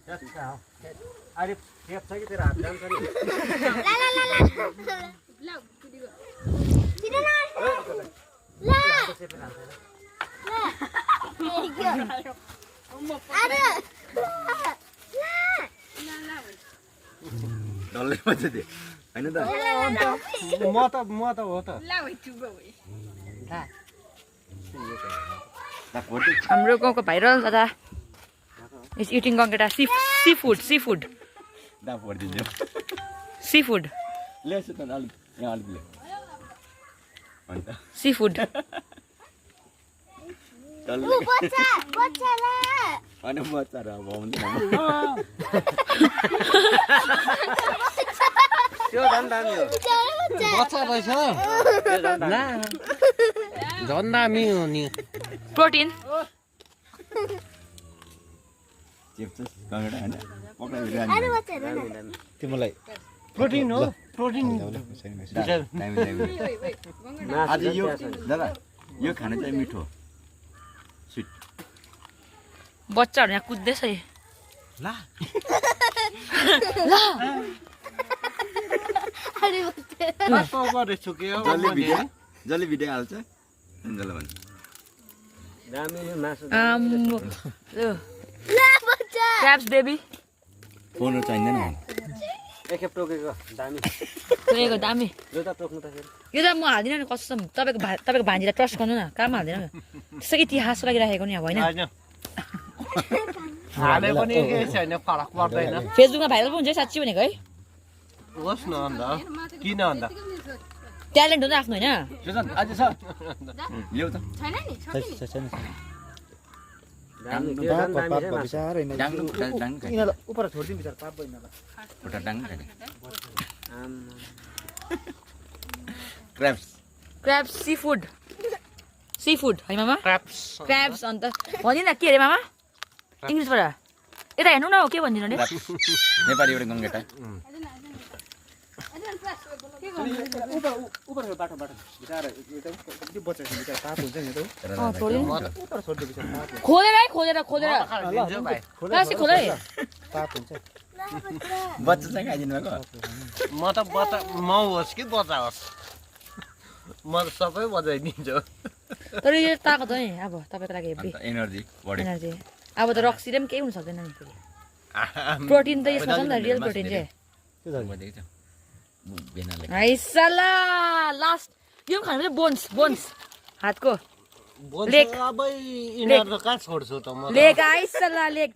अरे खेप छ कि तेरो हात जान्छ नि डल्लै मात्रै दे हैन त म त हो त हाम्रो गाउँको भाइरल दादा इज इटिङ गङ्गेटा seafood दा पर्दिन्छु seafood ल्यास त अलि यहाँ अलि ले अन्त seafood डल्लै अनि बच्चा र अब आउँदैन त्यो झन् दामी हो बच्चा रहेछ ला झन् दामी हो नि प्रोटिन चिप्स गङ्गेटा हैन पकाएर तिमीलाई प्रोटिन हो प्रोटिन आज यो दादा यो खाना चाहिँ मिठो स्वीट बच्चाहरू यहाँ कुद्दैछ है ला जसले भिडियो हाल्छ जसले भन्छ दामी यो मासु क्र्याब्स बेबी फोन चाहिँदैन एकखेप टोकेको दामी टोकेको दामी यो त टोक्नु त फेरि यो त म हाल्दिनँ नि कसम तपाईँको भान्जीलाई ट्रस्ट गर्नु न काम हाल्दिनँ त्यसो इतिहास लागिराखेको नि अब होइन हाले पनि केही छैन फरक पर्दैन फेसबुकमा भाइरल पो हुन्छ है साँच्ची भनेको है होस् न अन्त किन अन्त ट्यालेन्ट हुन्छ आफ्नो होइन सुजन आज छ ल्याउ त दामी त्यो झन् दामी छ मासु डाङ्गु डाङ्गु यिनीहरूलाई उपर छोडिदिउँ बिचार पाप भयो यिनीहरूलाई एउटा डाङ्गु खाने आम्मा। क्र्याब्स सीफुड है मामा क्र्याप्स क्र्याब्स अन्त भनिदिनु न के अरे मामा इङ्ग्लिसबाट यता हेर्नु न हो के भनिदिनु अरे नेपाली एउटा गङ्गेटा उपर बाटो बिचार त्यो बच्चा छ बिचार पाप हुन्छ नि त उपर छोडिदिउँ बिचार पाप खोलेर लिन्छु भाइ खोले पाप हुन्छ बच्चा चाहिँ खाइदिनु भएको म त बच्चा म होस् कि बच्चा होस् म त सबै बजाइदिन्छु तर यो ताकत हो नि अब तपाईँको लागि हेभी एनर्जी बढी एनर्जी अब त रक्सीले पनि केही हुन सक्दैन नि प्रोटिन त यसमा छ नि त रियल प्रोटिन चाहिँ हैसला लास्ट यो पनि खानु बोन्स हातको लेग अब यिनीहरू कहाँ छोड्छु त म लेग आइसला लेग